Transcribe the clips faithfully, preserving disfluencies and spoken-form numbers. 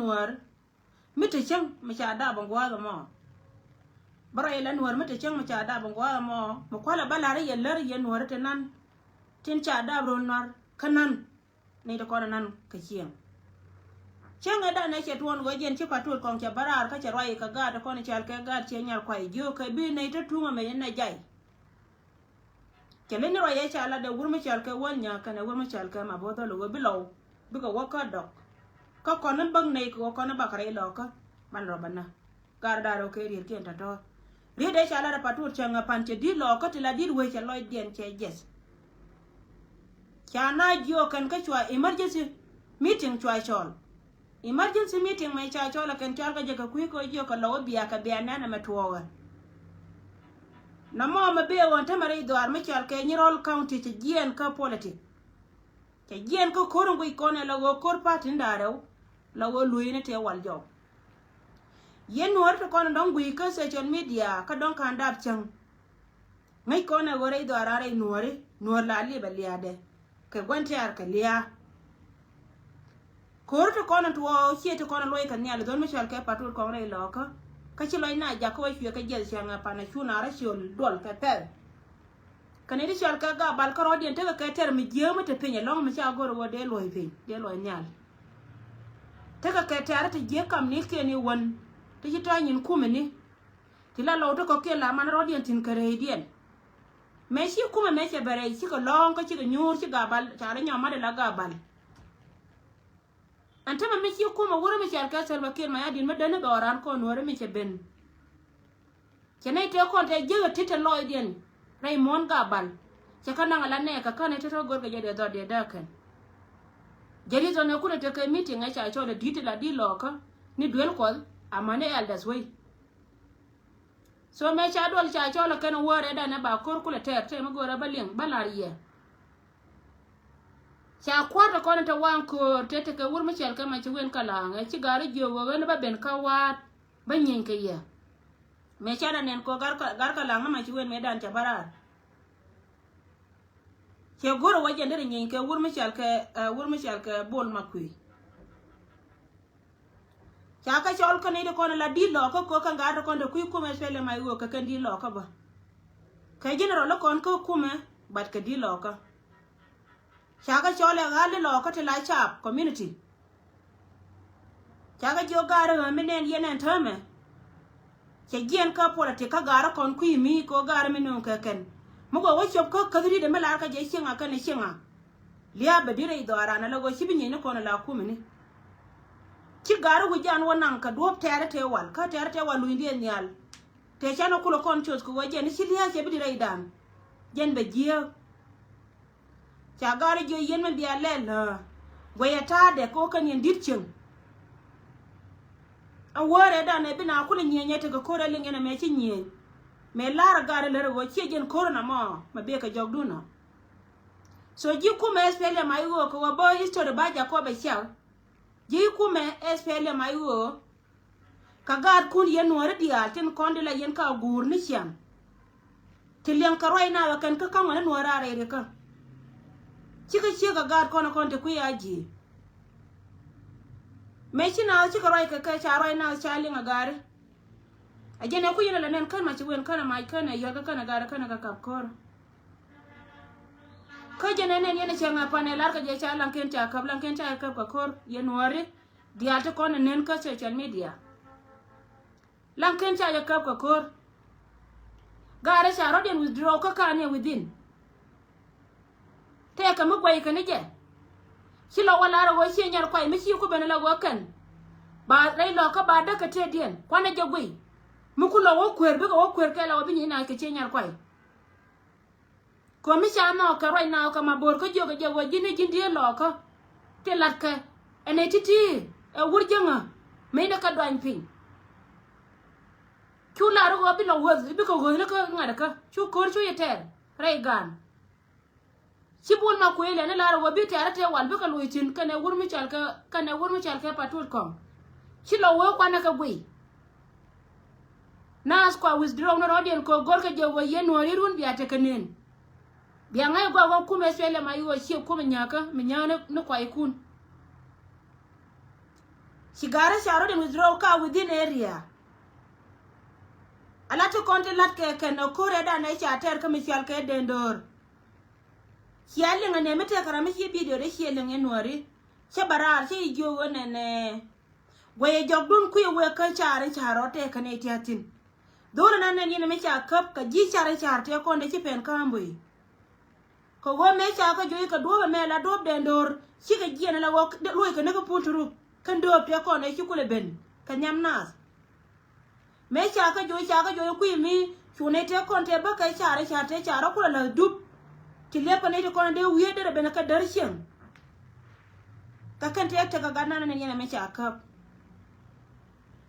Nuäär mi te cäŋ mi ca dap in gua̱a̱th ɛmɔ. Bä rɔy la Nuäär mi te cäŋ mi ca dap in gua̱a̱th ɛmɔ mi kualɛ bä la̱r i̱ yɛ lär i̱ yɛ Nuäär te nan tin ca dap ro̱l Nuäär kä nan. Ni ti kɔn nan kɛ cieŋ. Cäŋ ɛ dan ɛ cɛ tuɔɔn ɣöö jɛn ci Patut kɔŋ cɛ bä raar kä cɛ ruac kɛ gaat ti kɔn cɔal kɛ gaat ciɛ nyar kuay jiök kɛ bi nɛy te tuŋ ɛmɛ yɛn ɛ jay. Cɛ leny ni ruac ɛ ca lat ɛ wur mi cɔal kɛ Wäl Nyak kɛnɛ wur mi cɔal kɛ Maboth Dhɔl ɣöö bi lɔw bikɛ wä kä dɔk. Kä kɔn ni bäk nɛy kɛ ɣöö kɔn ni bakɛ rɛy lɔɔkä ban rɔ bä nä. Gar da̱r ɔ kɛ riet kiɛn tɔ̱tɔ̱. Riet dee ca lat ɛ Patut cɛ ŋä pan cɛ di̱t lɔɔkä ti la di̱t wee cɛ lɔcdiɛn cɛ jiɛth. Ca na jiök kɛn kä cua emergency meeting cua cɔl. Emergency meeting mɛ ca cɔl ɛ kɛn cɔal kä jɛ kɛ kui̱ kɛ jiök kɛ lɔw ɛ bia kɛ bia nɛn ɛmɛ tuɔɔkɛ. Nɔmɔ mɛ bee ɣɔn tämɛ rɛy dhuaar mi cɔal kɛ Nyirol County cɛ jiɛɛn kä politic. Cɛ jiɛɛn kä ko̱r in guic kɔn ɛ la ɣöö ko̱r party in da̱rɛw la ɣöö lueeni tëë wal jɔw. Yɛn Nuääri ti kɔn in dɔ̱ŋ guic kä social media kä dɔ̱ŋ ka̱n dap cäŋ. Ŋäc kɔn ɛ ɣöö rɛy dhɔaaran rɛy Nuääri, Nuäär la liɛp ɛ liaadɛ kɛ gua̱n tiaar kɛ lia̱a̱. Ko̱r ti kɔn in tuɔɔk ciɛ ti kɔn in luɔc kɛ nhial dhon mi cɔal kɛ Patut kɔn rɛy lɔɔkä. Kä ci lɔc na jak kä wä cuɛ kɛ jiɛth cäŋ ɛ pan ɛ cu na rɔ ciöl duɔl kɛ pɛl. Kɛn i̱ ti cɔal kɛ Gabal kä rɔ̱diɛn tekɛ kɛ tɛr mi jiääk mi te piny ɛlɔ̱ŋ mi ca go̱r ɛ ɣöö dee luɔ̱c piny dee luɔ̱c nhial. Tekɛ kɛ tɛ̈ri ti jiäk kamnikiɛn i̱ wän ti ci tɔ̱ nyin kumɛni. Ti la lɔw ti kɔ̱kiɛn la man rɔ̱diɛn thi̱n kɛ rɛydiɛn. Mëë ci kumɛ mëë cɛ bɛ rɛy cikɛ lɔ̱ɔ̱ŋ kä cikɛ nyuur ci Gabal ca rɔ nyɔm mat ila Gabal. Ɛn tämɛ mi ci kumɛ wurɛ mi cɔal kɛ Salva Kiir Mayardit mi däni bɛ ɣɔran kɔn Nuääri mi cɛ ben. Cɛ nɛy tëë kɔn tɛ jiäk ɛ ti te lɔɔcdiɛn rɛy muɔ̱ɔ̱n Gabal. Cɛ kä naŋ ala nɛɛkä kä nɛy tëë tɔ̱ görkɛ jɛ dee dhɔt dee dääk kɛn. Jɛ ri dhɔn ɛ kulɛ tekɛ meeting ɛ ca cɔl ɛ di̱t ti la di̱t lɔɔkä ni duel Kuɔth amäni elders wei. So mëë ca duɔl ca cɔl ɛ kɛn wäärɛ danɛ ba ko̱r kulɛ tɛɛr tëë mi görɛ bä liŋ bä la̱r yɛ. Ca kua̱r ti kɔn te waŋ köör te tekɛ wur mi cɛl kɛ ma ci wen kä la̱a̱ŋ ɛ ci ga̱r jiök ɣöö ɣän bä ben kä wa̱a̱t bä nyieeny kɛ yɛ. Mëë ca da nɛn kɛ ɣöö ga̱r kä la̱a̱ŋ ni ma ci wen mëë dan ca bä raar. Cɛ go̱r ɛ wä jɛn derɛ nyieeny kɛ wur mi cɛl kɛ wur mi cɛl kɛ Bol Makuei. Ca kɛ cɔl kä nɛy ti kɔn la di̱t lɔɔkä kɛ ɣöö kɛn gaat ti kɔn te kui̱ kumɛ SPLM-IO kɛ kɛn di̱t lɔɔkä bä. Kɛ general kɔn kä kumɛ but kɛ di̱t lɔɔkä. Ca kɛ cɔl ɛ ɣa̱l i̱ lɔɔkä ti la caap community. Ca kɛ jiök gaari ɣän mi nɛn yɛn ɛn täämɛ. Cɛ jiɛn kä politic kä gaari kɔn kui̱ mi kɛ ɣöö gaari mi nööŋ kɛ kɛn mi gɔaa wä cop kä käth ri̱t ɛmɛ lar kä jɛ cieŋa kɛn ɛ cieŋa. Lia̱a̱ bɛ di̱t rɛy dhɔaaran ala ɣöö ci bi nyieny ni kɔn ala kumɛ ni. Ci gaari wi̱c jan wä naŋ kɛ duɔ̱ɔ̱p tɛɛrɛ tëë wal kä tɛɛrɛ tëë wal lunydiɛn nhial. Tëë canɛ kulɛ kɔn coth kɛ ɣöö jɛn i̱ ci lia̱a̱ cɛ bi di̱t rɛy dan. Jɛn bɛ jiääk. Ca gaari jiök yɛn mi bia lɛl ɣä. Guɛyɛ ta̱a̱dɛ kɛ ɣöö kɛn yɛn di̱t cieŋ. Ɛ wäärɛ danɛ bi na kulɛ nyieenyɛ tekɛ ko̱r ɛ liŋ yɛn ɛmɛ ci nyieny. Mëë la̱r ɛ gaari lär ɛ ɣöö ciɛ jɛn ko̱r ɛn ɛmɔ mɛ bikɛ jɔkdun ɔ. So ji̱ kumɛ SPLM-IO kɛ ɣöö bä history ba Jacob ɛ ciak. Ji̱ kumɛ SPLM-IO. Kä gaatkun yɛn Nuääri diaal tin kɔn di la yɛn ka guur ni ciaŋ. Ti liɛŋ kɛ ruac na wä kɛn kä ka̱ŋ wä ni Nuääri a rɛy rikä. Cikɛ ciek kɛ gaatkɔn kɔn ti kui̱ a ji̱. Mëë ci na wä cikɛ ruac kɛ kɛ ca ruac na wä ca liŋ a gaari. A jɛn ɛ kui̱ yɛn a la nɛn kän ma ci wen kän a mac kän a yɔt kä kän a gaari kän a kɛ kap ko̱r. Kä jɛn ɛ nɛn yɛn a cɛ ŋa̱ pan ɛ lar kɛ jɛ ca laŋ ken ca käp laŋ ken ca käp kɛ ko̱r yɛn Nuääri. Diaal ti kɔn ɛ nen kä social media. Laŋ ken ca jɛ käp kɛ ko̱r. Gaarɛ ca rɔ̱diɛn withdraw kä ka̱n yɛ within. Tɛɛkɛ mi guɛy kɛ ni jɛ. Ci lɔ wä lar ɛ ɣöö ciɛ nyar kuay mi ci ku ben ɛ la ɣöö kɛn. Ba rɛy lɔkä ba däk kɛ tëëdiɛn kuanɛ jɛ guiy. Mi ku lɔ wä kueer bikɛ wä kueer kɛ la wä bi nyieny na kɛ ciɛ nyar kuay. Kɛ mi ca nhɔk kɛ ruac na kɛ ma bo̱o̱r kä jiök kɛ jɛ wä ji̱n i̱ ji̱n diee lɔɔkä. Ti latkɛ ɛn ɛ ti̱ti̱ ɛ wur jäŋä mëë ni kɛ duany piny. Cu lar i̱ ɣöö bi lɔ ɣöth i̱ bikɛ ɣöthni kä ŋa̱t kä cu ko̱r cu yɛ tɛɛr rɛy gaan. Ci Bol Makuei lɛni lar i̱ ɣöö bi tɛɛr tëë wal bikɛ loc thi̱n kɛnɛ wur mi cɔal kɛ kɛnɛ wur mi cɔal kɛ Patut Kɔŋ. Ci lɔ wee kuanɛ kɛ guiy. Naath kua withdraw ni rɔ̱diɛn kɛ görkɛ jɛ wä yɛn Nuääri run bia tekɛ nën. Bia ŋa̱c gɔaa wä kumɛ SPLM-IO ciɛ kumɛ nyääkä mi nyääk ni kuaykun. Ci ga̱rä ca rɔ̱diɛn withdraw ka within area. A la ti kɔn ti la̱t kɛ kɛn ɛ ko̱r ɛ dan ɛ ca tɛr kä mi cial kɛ den do̱r. Cia liŋ ɛ nɛ mi tɛk ram mi ci bidio dee cia liŋ ɛ nuɔri. Cä bɛ raar cä yi jiök ɣöö nɛnɛ. Guɛy ɛ jɔkdun kui̱ ɛ wek kä car in car rɔ tɛk kɛn ɛ tia̱thin. Dho̱r in an nɛn yɛn mi ca käp kɛ ji̱ car in car tɛk kɔn dee ci pɛn ka̱a̱m böi. Kɛ ɣöö mëë ca kä juɔc kɛ duɔ̱ɔ̱p ɛmɛ la duɔ̱ɔ̱p dɛn do̱r cikɛ jiɛn ala ɣöö luɔc kɛ ni kä pun turuk kɛn dööp tëë kɔn ëë ci kulɛ ben kɛ nhiam naath. Mëë ca kä juɔc ca kä juɔc kui̱ mi cu nɛy tëë kɔn tëë bä kɛ car car tëë car rɔ kulɛ la̱th dup. Ti liɛp kɛ nɛy ti kɔn dee wiee derɛ ben kɛ däär cieŋ. Kɛ kɛn tëë tekɛ gat nan ni yɛn ɛmɛ ca käp.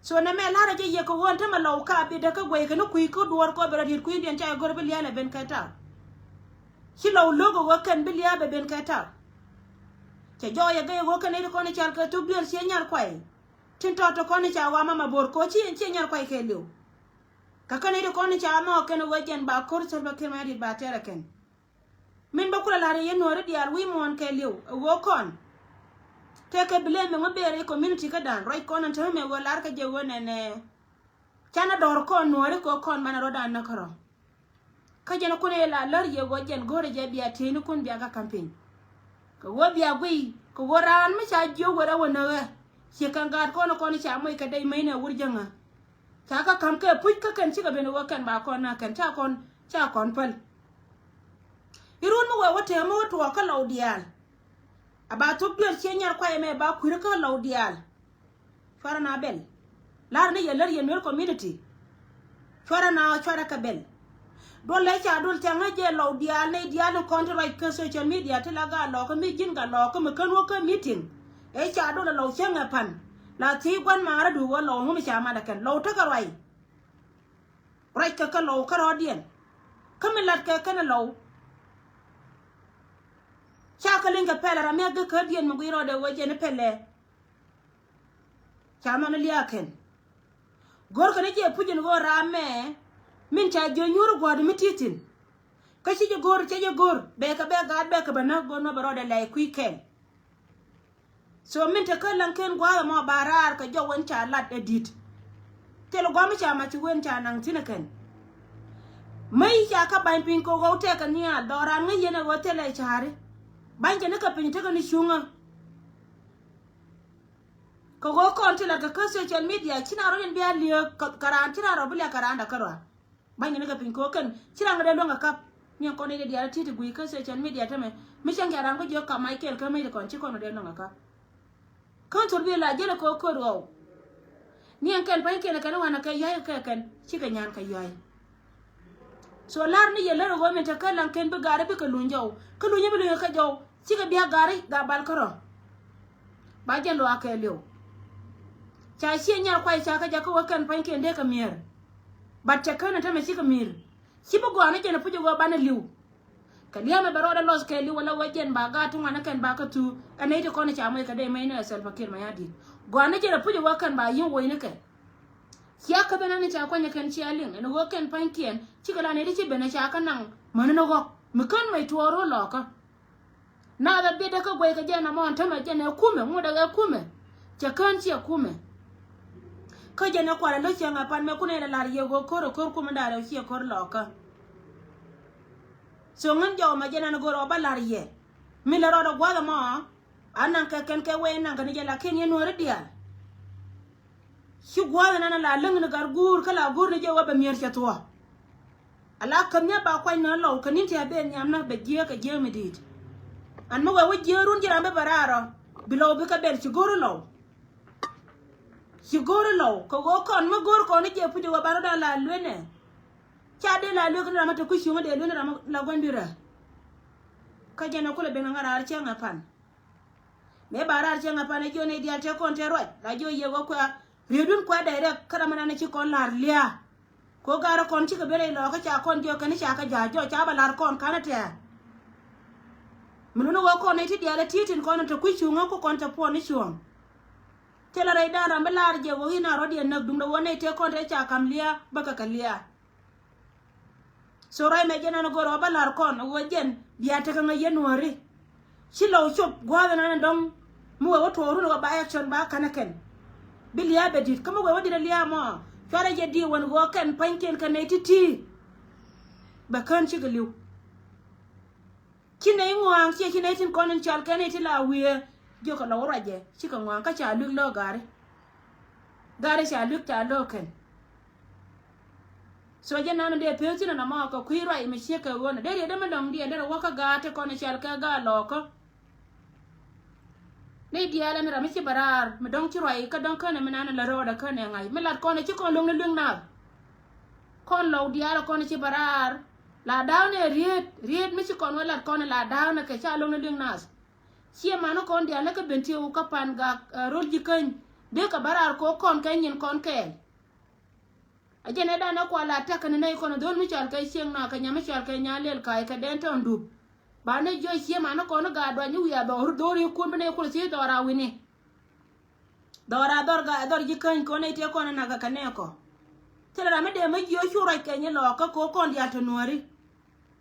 So nɛ mɛ la̱rä jɛ yɛ kɛ ɣöö ɛn tämɛ lɔw ka bi däkä guɛy kɛ ni kui̱ kä duɔ̱ɔ̱r kɔ bɛ rɔ diet kui̱diɛn ca yɛ go̱r bi lia̱a̱ lɛ ben kɛ ta̱a̱. Ci lɔw lo̱k ɛ ɣöö kɛn bi lia̱a̱ bɛ ben kɛ ta̱a̱. Cɛ jɔɔk yɛ gɛy ɛ ɣöö kɛn nɛy ti kɔn i̱ cal kɛ thuk duëër cië nyar kuay. Tin tɔ̱ ti kɔn i̱ ca ɣɔaa mamɛ bo̱r kɛ ɣöö ci ɛn cië nyar kuay kɛɛliw. Kɛ kɛn nɛy ti kɔn i̱ ca nhɔɔk kɛn ɛ ɣöö jɛn ba ko̱r Salva Kiir Mayardit ba tɛɛr ɛ kɛn. Min bä kulɛ la̱r yɛ yɛn nuɔ̱ɔ̱ri diaal wi̱i̱ muɔ̱ɔ̱n kɛɛliw ɛ ɣöö kɔn. Tëëkɛ blame mi ŋu ber i̱ community kädan ruac kɔn ɛn täämɛ ɣöö la̱r kä jɛ ɣöö nɛnɛ. Canɛ dɔ̱r kɔn nuɔ̱ɔ̱ri kɛ ɣöö kɔn banɛ rɔ̱dan näk kärɔ̱. Kä jɛn kun ɛ la lär yɛ ɣöö jɛn go̱o̱rɛ jɛ bia tieynikun bia kä campaign. Kɛ ɣöö bia guiy kɛ ɣöö raan mi ca jiök wër ɛ wä näk ɛ. Ciɛ kɛn gaat kɔn ɛ kɔn ca moc kɛ dec mecni ɛ wur jäŋä. Ca kä ka̱m kɛ puc kä kɛn cikɛ ben ɛ ɣöö kɛn ba kɔn näk kɛn ca kɔn ca kɔn päl. Irun mi wee wä tëë mi wä tuɔɔk kä lɔw diaal. A ba thuk duer ciɛ nyar kuay ɛmɛ ba kui̱r kä lɔw diaal. Cuarɛ na bɛl. La̱rä ni yɛ lär yɛ Nuer community. Cuarɛ na cuarɛ kɛ bɛl. Duɔl lɛ ca duɔl thiaŋä jɛ lɔw diaal nɛy diaal ni kɔn ti ruac kä social media ti la gaa lɔɔkä mi ji̱n gaa lɔɔkä mi kän wä kä meeting. Ɛ ca duɔl ɛ lɔw cäŋɛ pan. La thiec gua̱n maarä duuk ɣöö lɔw ŋu mi ca mat ɛ kɛn lɔw tekɛ ruac. Ruac kɛ kä lɔw kärɔɔdiɛn. Kä mi lat kɛ kɛn ɛ lɔw. Ca kä liŋ kɛ pɛlɛ ram mi a gek kädiɛn mi guic rɔɔdɛ ɣöö jɛn i̱ pɛlɛ. Ca nhɔn i̱ lia̱a̱ kɛn. Go̱rkɛ ni jɛ puc in ɣöö ram mɛ min ca jiö nyuur i̱ gua̱a̱r mi ti̱i̱ thi̱n. Kä ci jɛ go̱r cɛ jɛ go̱r bɛ kɛ bɛ gaat bɛ kɛ bɛ näk go̱r nɔ bɛ rɔɔdɛ lɛy kui̱ kɛn. So min te kä läŋ ken gua̱a̱th ɛmɔ ba raar kɛ jɔw wen ca lat ɛ di̱t. Thil gua̱a̱th mi ca mac ci wen ca naŋ thi̱n ɛ kɛn. Mäc ca kä ba̱ny piny kɛ ɣɔw tɛkɛ nhial dhɔran ŋäc yɛn ɛ ɣöö thilɛ ca̱ri. Ba̱ny kɛ ni kɛ piny tekɛ ni cuŋä. Kɛ ɣöö kɔn ti lat kɛ kä social media ci na rɔ yɛn bia liek kɛ raan ci na rɔ bi liak kɛ raan dɛ kärɔa. Ba̱ny kɛ ni kɛ piny ko̱o̱k kɛn ci raŋ kɛ dee luäŋ kɛ kap. Niɛn kɔn i̱ dee diaal ti ti gui̱c kä social media tämɛ mi cäŋ kɛ raŋ kä jiök kap mac kɛɛl kä mec ti kɔn ci kɔn kɛ dee luäŋ kɛ kap. Kä thur bi la jälɛ ko̱o̱k ko̱o̱r ɣɔw. Niɛn kɛn pa̱ny kɛn kɛn wanɛ kɛ ya̱c kɛ kɛn cikɛ nyan kɛ ya̱c. So la̱r ni yɛ lär ɣöö min te kä laŋ ken bi gaari bikɛ luny jɔw kä luny bi luny kä jɔw cikɛ bia gaari ga bal kärɔ. Ba jɛ luaak kɛɛliw. Ca ciɛ nyar kuay ca kä jakä wä kɛn pa̱nykiɛn dee kɛ mi̱eer. Bat cɛ kän ɛ tämɛ cikɛ mi̱i̱r. Ci bi gɔaa ni jɛn ɛ puc ɛ wä banɛ li̱w. Kɛ lia̱a̱mɛ bɛ rɔɔdɛ lɔs kɛɛliw wala wä jɛn ba gaat ti ŋuan ɛ kɛn ba kä thuu ɛ nɛy ti kɔn ɛ ca moc kɛ dee mecni ɛ Salva Kiir Mayardit. Gɔaa ni jɛn ɛ puc ɛ wä kɛn ba yi̱n woc ni kɛ. Cia käth ɛn ɛn ca kuany ɛ kɛn cia liŋ ɛn ɛ wä kɛn pa̱nykiɛn cikɛ la nɛy ti ci ben ɛ ca kä naŋ mäni ni ɣɔ̱k mi kän mec tuɔɔr ro̱o̱ lɔɔkä. Nath a biet dä kä guey kɛ jɛn amɔ ɛn tämɛ jɛn ɛ kumɛ ŋut ɛ ɛ kumɛ. Cɛ kään ciɛ kumɛ. Kä jɛn ɛ kualɛ lo̱c cɛ ŋa̱ pan mɛ kun ɛ lɛ lar yɛ ɣöö ko̱r ɛ ko̱r kumɛ da̱rɛ ciɛ ko̱r lɔɔkä. So ŋän jɔw mɛ jɛn ɛn go̱r ɔ bä lar yɛ mi lɛ rɔɔdɛ gua̱th ɛmɔ. A naŋ kɛ kɛn kɛ wee naŋ kɛ ni jɛ lakin yɛ nuɔ̱ɔ̱ri diaal. Ci gua̱a̱th ɛn ɛn la läŋ ni gat guur kä la guur ni jɛ wä bɛ mi̱eer cɛ thuɔ̱k. Ala käm ni a ba kuany ni lɔw kɛ ni̱n ti a ben nhiam ni bɛ jiääk kɛ jiääk mi di̱i̱t. An mi wɛ wä jiääk run ji̱ ram bä bɛ raar ɔ bi lɔw bikɛ bɛl ci go̱o̱r lɔw. Ci go̱o̱r lɔw kɛ ɣöö kɔn mi go̱o̱r kɔn ni jɛ puc wä ban rɔ dan la luenɛ. Ca dee la luek ni ram mi te kui̱ cuŋä dee luenɛ ram mi la gua̱n bi rɛ. Kä jɛn ɛ kulɛ ben ŋa̱ raar cäŋ ɛ pan. Mëë ba raar cäŋ ɛ pan ɛ jiɔ nɛy diaal te kɔn te ruac la jiɔ yiëk ɣä kuɛ rietdun kuɛ direct kä ram ɛnan ci kɔn la̱r lia̱a̱. Ko gaarä kɔn cikɛ ben rɛy lɔɔkä ca kɔn jiɔ kɛn ca kɛ ja̱a̱c jɔc ca bɛ la̱r kɔn ka̱n ɛ tɛ̱̈ɛ̱̈. Mi luni ɣä kɔn nɛy ti diaal ɛ ti̱i̱ tin kɔn ɛ te kui̱ cuŋä ku kɔn te puɔ̱n ni cuɔ̱ɔ̱ŋ. Thilɛ rɛy da̱a̱n ram bi la̱r jɛ ɣöö i̱ na rɔ̱diɛn näk duundɛ ɣöö nɛy te kɔn te ca ka̱m lia̱a̱ bä kɛ kɛ lia̱a̱. So ruac mɛ jɛn ɛn go̱r ɔ bä la̱r kɔn ɣöö jɛn bia tekɛ ŋäc yɛn nuääri. Ci lɔw cop gua̱a̱th ɛn ɛn dɔ̱ŋ mi wee wä tuɔɔk run ɣöö ba action ba ka̱n ɛ kɛn. Bi lia̱a̱ bɛ di̱t kä mi wee wä di̱t a lia̱a̱ mɔ. Cuarɛ jɛ di̱t wän ɣöö kɛn pa̱nykiɛn kɛ nɛy ti̱ti̱. Bɛ kään cikɛ li̱w. Ci nɛy ŋua̱a̱ŋ ciɛ ci nɛy tin kɔn in cɔal kɛn i̱ ti la wiee. Jiökɛ lɔ wä ruacɛ cikɛ ŋua̱a̱ŋ kä ca luek lɔ̱ɔ̱k gaari. Gaari ca luek ca lɔ̱ɔ̱k kɛn. So jɛ nan dee pek thin ɛn amɔ kɛ kui̱ ruac mi ciek kɛ ɣöö nɛ dee riet dee mi lɔ̱ŋ diɛn derɛ wä kä gaat ti kɔn in cɔal kɛ gaat lɔɔkä. Ni diaal ɛn ram mi ci bɛ raar mi dɔ̱ŋ ci ruac kä dɔ̱ŋ känɛ mi nan la rɔɔdɛ känɛ ŋa̱c mi lat kɔn ci kɔn lo̱ŋ ni lueŋ naath. Kɔn lɔw diaal kɔn ci bɛ raar la da̱a̱k ni riet riet mi ci kɔn wä lat kɔn la da̱a̱k ni kɛ ca lo̱ŋ ni lueŋ naath. Ciɛ man kɔn diaal ni kä ben tieu kä pan gak rol ji̱ käny dee kɛ bɛ raar kɛ kɔn kɛ nyin kɔn kɛɛl. A jɛn ɛ dan ɛ kua la tɛk kɛn nɛy kɔn dhol mi cɔal kɛ cieŋ na kɛ nyam mi cɔal kɛ nya lel ka̱a̱c kɛ dɛn tɔn dup. Ba ni jiɔ cie man ni kɔn ni gaat duany ni wiaa dhɔr dhor ikun bi nɛy kul thiec dhɔra wini. Dhɔra dhɔr gaat dhɔr ji̱ käny kɔn nɛy tëë kɔn ni nak kɛ kɛ nɛɛkɔ. Thilɛ ram mi dee mi jiɔ cu ruac kɛ nyi lɔɔkä kɛ kɔn diaal te nuääri.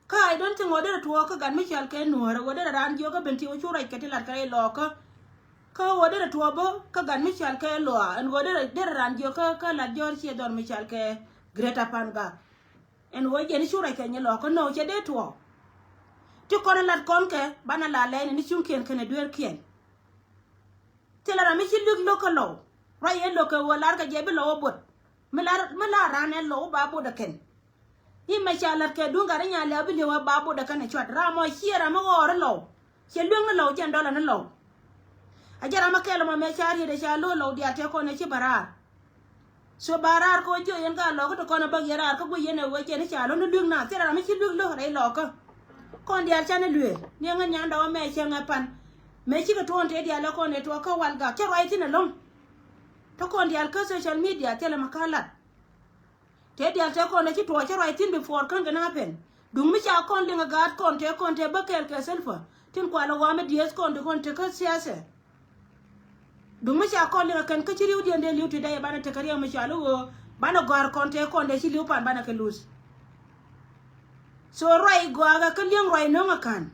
Kä I don't think ɣöö derɛ tuɔɔk kä gat mi cɔal kɛ nuäärä ɣöö derɛ raan jiök kä ben ti ɣöö cu ruac kɛ ti lat kɛ rɛy lɔɔkä. Kä ɣöö derɛ tuɔɔk bä kä gat mi cɔal kɛ luaa ɛn ɣöö derɛ derɛ raan jiök kä kä lat jɔ̱ɔ̱r ciɛ dhɔr mi cɔal kɛ Greater Pangak. Ɛn ɣöö jɛn i̱ cu ruac kɛ nyi lɔɔkä nöö cɛ dee tuɔɔk. Ti kɔn ilat kɔn kɛ banɛ la lɛɛni ni cuŋkiɛn kɛnɛ dueerkiɛn. Thilɛ ram mi ci luek lo̱k kä lɔw ruac yɛ lo̱k kɛ ɣöö lar kɛ jɛ bi lɔw ɛ bot. Mi lar mi lar raan ɛ lɔw ba bot ɛ kɛn. I̱ mɛ ca la̱t kɛ duŋ gat i̱ nya lɛ̈ bi li̱w ɛ ba bot ɛ kɛn ɛ cuat ram ɔ ciɛ ram mi ɣɔɔr i̱ lɔw. Ciɛ lueŋ i̱ lɔw ciɛ dɔlɛ ni lɔw. A jɛ ram mi kɛl ɛmɔ mɛ ca riet ɛ ca lo̱k lɔw diaal tëë kɔn ɛ ci bɛ raar. So ba raar kɛ wä jiök yɛn ka lɔk kä ti kɔn a bäk yɛn raar kä guic yɛn ɛ wee cɛn i̱ ca lo̱k ni luek na thil ram mi ci luek lo̱k rɛy lɔk kä. Kɔn diaal canɛ luee ni ŋä nyan dɔk mɛ cɛ ŋɛ pan. Mɛ cikɛ tuɔɔn tëë diaal ɛ kɔn ɛ tuɔɔk kä wal gak cä ruac thi̱n ɛlɔ̱ŋ. Tä kɔn diaal kä social media thilɛ ma kä lat. Tëë diaal tëë kɔn ɛ ci tuɔɔk cä ruac thi̱n before kän kɛ na pɛn. Duŋ mi ca kɔn liŋ ɛ gaat kɔn tëë kɔn tëë bä kɛɛl kɛ Salva tin kualɛ ɣɔam mi dieth kɔn ti kɔn tekä siasɛ. Duŋ mi ca kɔn liŋ ɛ kɛn kä ci riwdiɛn dee li̱w ti dee banɛ tekä riɛm mi cɔal i̱ ɣöö banɛ gɔ̱a̱r kɔn tëë kɔn dee ci li̱w pan banɛ kɛ luth. So ruac gɔaakä kä li̱eŋ ruac no̱ŋ ɛ ka̱n.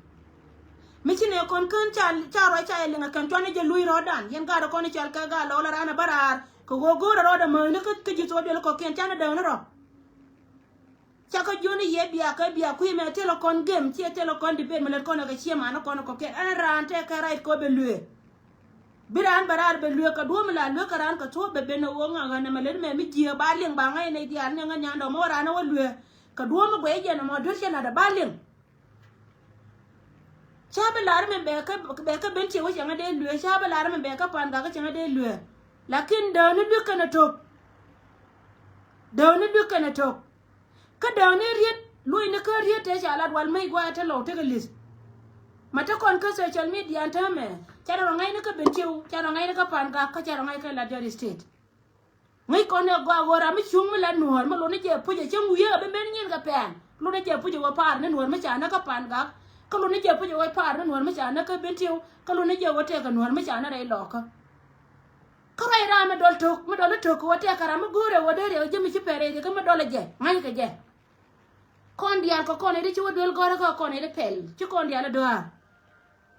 Mi ci nɛ kɔn kän ca ca ruac ca yɛ liŋ ɛ kɛn cuanɛ jɛ luc rɔ̱dan yɛn gaat ɛ kɔn i̱ cɔal kɛ gaat lɔɔl ɛ raan ɛ bä raar kɛ ɣöö go̱o̱rɛ rɔɔdɛ mäthni kä ji̱ thok duel kɔ̱kiɛn canɛ däŋni rɔ. Ca kä jiöni yɛ bia kä bia kui̱ mɛ thilɛ kɔn gem ciɛ thilɛ kɔn debate mi lät kɔn ɛ kɛ ciɛ man kɔn ɛ kɔ̱kiɛn ɛn raan tɛkɛ right kɔ bɛ luee. Bi raan bɛ raar bɛ luee kɛ duɔ̱ɔ̱p mi la luee kɛ raan kɛ thuɔ̱ɔ̱p bɛ ben ɛ ɣöö ŋa̱ ɣän ɛmɛ lät mɛ mi jiääk ba liŋ ba ŋa̱c nɛy diaal ni ŋä nyandɔ mi wä raan ɛ wä luee. Kɛ duɔ̱ɔ̱p mi guɛy jɛn ɛmɔ duer cɛ la̱t ɛ ba liŋ. Ca bi lar mi bɛ kä bɛ kä ben tiɛ wä cɛ ŋä dee luee ca bi lar mi bɛ kä pan gak kä cɛ ŋä dee luee. Lakin dääni luek kɛn ɛ tok. Dääni luek kɛn ɛ tok. Kä dääni riet luɔcni kä riet tëë ca lat wal mec gua̱a̱ te lɔw tekɛ li̱th. Ma te kɔn kä social media täämɛ ca rɔ ŋa̱cni kä ben tiw ca rɔ ŋa̱cni kä pan gak kä ca rɔ ŋa̱c kä lat jɔt state. Ŋäc kɔn ɛ gɔaa ɣöö ram mi cuŋ mi la nuɔ̱ɔ̱r mi lotni jɛ puc ɛ cäŋ wiee ɛ bi ben nyin kɛ pɛn lotni jɛ puc ɛ ɣöö pa̱a̱r ni nuɔ̱ɔ̱r mi ca näk kä pan gak. Kä lotni jɛ puc ɛ ɣöö pa̱a̱r ni nuɔ̱ɔ̱r mi ca näk kä ben tiw kä lotni jɛ ɣöö tɛkɛ nuɔ̱ɔ̱r mi ca näk rɛy lɔɔkä. Kä ruac ram mi dɔl tok mi dɔl itok kɛ wä tɛk kɛ ram mi go̱o̱rɛ wä dee riɛk ji̱ mi ci pɛr rɛy riɛk kä mi dɔl ɛ jɛ ŋa̱ny kɛ jɛ. Kɔn diaal kɛ kɔn ɛ di ci wä duel gɔ̱rä kä kɔn ɛ di pɛl ci kɔn diaal ɛ dɔaar.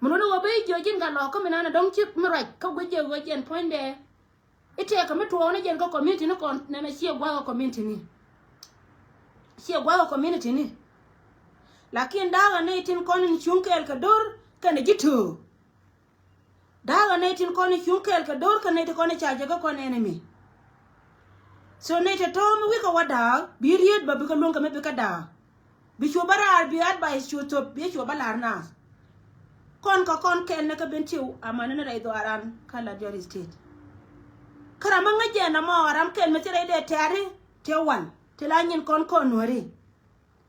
Mi luni wä ben jiɔ ji̱n ka lɔɔk kä mi nan ɛ dɔ̱ŋ ci mi ruac kä guic jɛ wä jɛn puɔ̱nydɛ. Itɛɛkɛ mi tuɔɔk ni jɛn kä community ni kɔn nɛmɛ ciɛ gua̱a̱k kä community ni. Ciɛ gua̱a̱k kä community ni. Lakin da̱a̱k ɛ nɛy tin kɔn in cuŋ kɛɛl kɛ do̱r kɛnɛ ji̱ tööök. Da̱a̱k ɛ nɛy tin kɔn i̱ cuŋ kɛɛl kɛ do̱r kä nɛy ti kɔn i̱ ca jɛ kä kɔn enemy. So nɛy ti tɔ̱ mi wi̱i̱ kɛ wä da̱a̱k bi riet bä bikɛ luäŋ kɛ mi bikɛ da̱a̱k. Bi cu bä raar bi advice cu thop bi cu bä la̱r naath. Kɔn kɛ kɔn kɛn ni kä ben tiw amäni ni rɛy dhɔaaran kä Lajɔr State. Kä ram mi ŋäc jɛ nɔmɔ ram kɛn mi thil rɛy dee tɛ̈ri tëë wal ti la nyin kɔn kɔn nuääri.